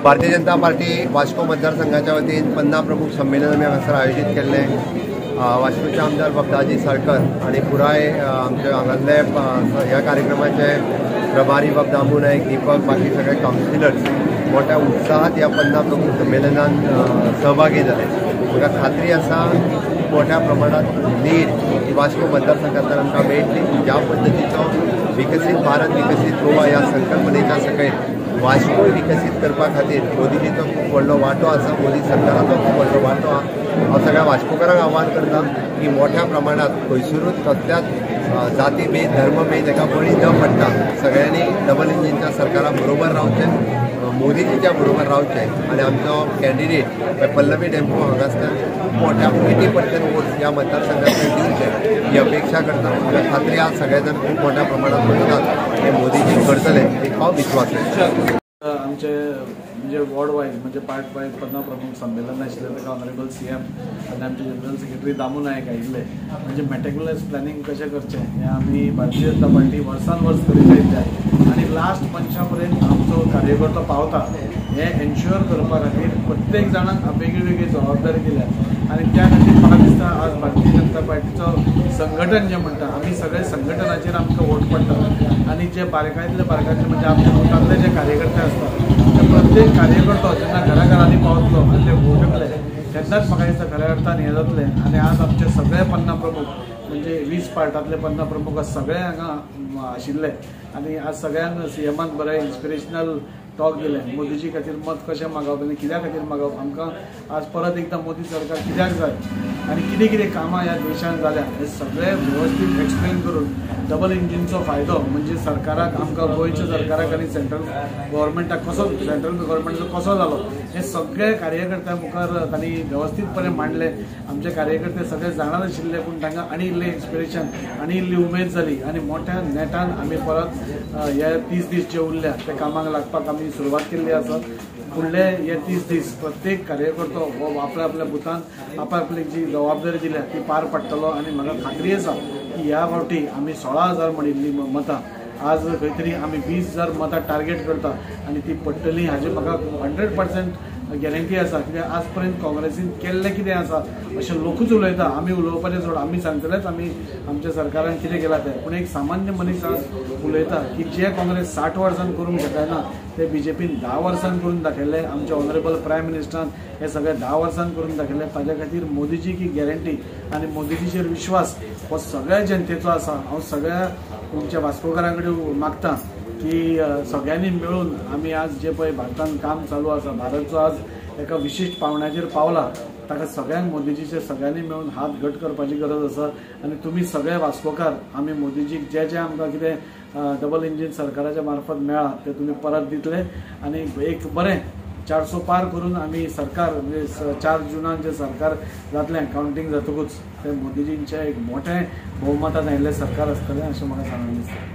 Bharatiya Janata party Vasco मतदारसंघाच्या वतीन पन्ना प्रमुख संमेलन आमी हांगासर आयोजीत केल्लें। वास्कोचे आमदार बाब दाजी साळकर आनी पुराय आमचे हांगासले ह्या कार्यक्रमाचे प्रभारी बाब दामू नायक, दीपक, बाकी सगळे कावन्सिलर्स मोठ्या उत्साहात ह्या पन्ना प्रमुख संमेलनात सहभागी जाले। म्हाका खात्री आसा की खूब मोठ्या प्रमाणात लीड ही वास्को मतदारसंघांतल्यान आमकां मेळटली। ज्या पद्दतीचो विकसीत भारत विकसीत गोवा ह्या संकल्पनेच्या सकयल वास्को विकसीत करपा खातीर मोदीजीचो खूब व्हडलो वांटो आसा, मोदी सरकाराचो खूब व्हडलो वांटो आसा। हांव सगळ्या वास्कोकारांक आव्हान करता की मोठ्या प्रमाणात खंयसरूच कसल्याच जातीभेद धर्मभेद हेका बळी न पडटा सगळ्यांनी डबल इंजिनच्या सरकारा बरोबर रावचें, मोदीजीच्या बरोबर रावचें आनी आमचो कॅन्डिडेट पल्लवी डेम्पो हांगासर खूब मोठ्या 80% वोट्स ह्या मतदारसंघांतल्यान दिवचे ही अपेक्षा करता। म्हाका खात्री आसा सगळे जाण खूब मोठ्या प्रमाणात मतदान हे मोदीजी करतले एक हांव विश्वास करता। आमचे म्हणजे वॉर्ड वायज म्हणजे पार्ट वायज पन्ना प्रमुख संमेलन आशिल्लें, ताका ऑनरेबल सीएम आनी आमचे जनरल सेक्रेटरी दामू नायक आयिल्ले। म्हणजे मेटेक्युलस प्लॅनिंग कशें करचें हें आमी भारतीय जनता पार्टी वर्सान वर्स करीत आयिल्ले आनी लास्ट मनशा पर्यंत आमचो कार्यकर्तो पावता हें एन्श्युअर करपा खातीर प्रत्येक जाणांक वेगळी वेगळी जबाबदारी दिल्या आनी त्या खातीर म्हाका दिसता आज भारतीय जनता पार्टीचो संघटन जें म्हणटा आमी सगळे संघटनाचेर आमकां वोट पडटा आनी जे बारकायतले बारकायतले म्हणजे आमच्या बुथांतले जे कार्यकर्ते आसतात ते प्रत्येक कार्यकर्तो जेन्ना घराघरांनी पावतलो आनी ते वोट येतले तेन्नाच म्हाका दिसता खऱ्या अर्थान हें जातलें। आनी आज आमचे सगळे पन्ना प्रमुख म्हणजे 20 पार्टांतले पन्ना प्रमुख आज सगळे हांगा आशिल्ले आनी आज सगळ्यांक सीएमान बरें इन्स्पिरेशनल टॉक दिलें। मोदीजी खातीर मत कशें मागप आनी कित्या खातीर मागप, आमकां आज परत एकदां मोदी सरकार कित्याक जाय आनी कितें कितें कामां ह्या देशांत जाल्या हें सगळें वेवस्थीत एक्सप्लेन करून डबल इंजिनचो फायदो म्हणजे सरकाराक आमकां गोंयच्या सरकाराक आनी सेंट्रल गव्हर्मेंटाक कसो सेंट्रल गव्हर्मेंटाचो कसो जालो हें सगळे कार्यकर्त्यां मुखार तांणी वेवस्थीतपणे मांडलें। आमचे कार्यकर्ते सगळे जाणात आशिल्ले पूण तांकां आनी इल्लें इन्स्पिरेशन आनी इल्ली उमेद जाली आनी मोठ्या नेटान आमी परत हे 30 दीस जे उरल्या ते कामाक लागपाक आमी सुरवात केल्ली आसा। फुडले हे 30 दीस प्रत्येक कार्यकर्तो हो आपल्या आपल्या बुथान आपली जी जबाबदारी दिल्या ती पार पडटलो आनी म्हाका खात्री आसा की ह्या फावटी आमी 16,000 म्हणिल्ली मतां आज खंय तरी आमी 20,000 मतां टार्गेट करता आनी ती पडटली हाजी म्हाका 100% गॅरंटी आसा। कित्याक आज पर्यंत काँग्रेसीन केल्लें कितें आसा अशें लोकूच उलयता, आमी उलोवपाचें सोड, आमी सांगतलेच आमी आमच्या सरकारान कितें केलां तें, पूण एक सामान्य मनीस आज उलयता की जे काँग्रेस 60 वर्सां करूंक शकना ते बीजेपीन 10 वर्सां करून दाखयलें, आमच्या ऑनरेबल प्रायम मिनिस्टरान हे सगळें 10 वर्सां करून दाखयलें। ताज्या खातीर मोदीजी की गॅरंटी आनी मोदीजीचेर विश्वास हो सगळ्या जनतेचो आसा। हांव सगळ्या तुमच्या वास्कोकारां कडेन मागता की सगळ्यांनी मेळून आमी आज जे पळय भारतान काम चालू आसा, भारत जो आज एका विशिश्ट पावंड्याचेर पावला ताका सगळ्यांक मोदीजीचे सगळ्यांनी मेळून हात घट करपाची गरज आसा। आनी तुमी सगळे वास्कोकार आमी मोदीजीक जे जे आमकां कितें डबल इंजीन सरकाराच्या मार्फत मेळ्ळां तें तुमी परत दितले आनी एक बरें 400 पार करून आमी सरकार म्हणजे 4 जुनान जें सरकार जातलें कावंटींग जातकूच तें मोदीजींचें एक मोठें भोवमतान आयिल्लें सरकार आसतलें अशें म्हाका सांगून दिसता।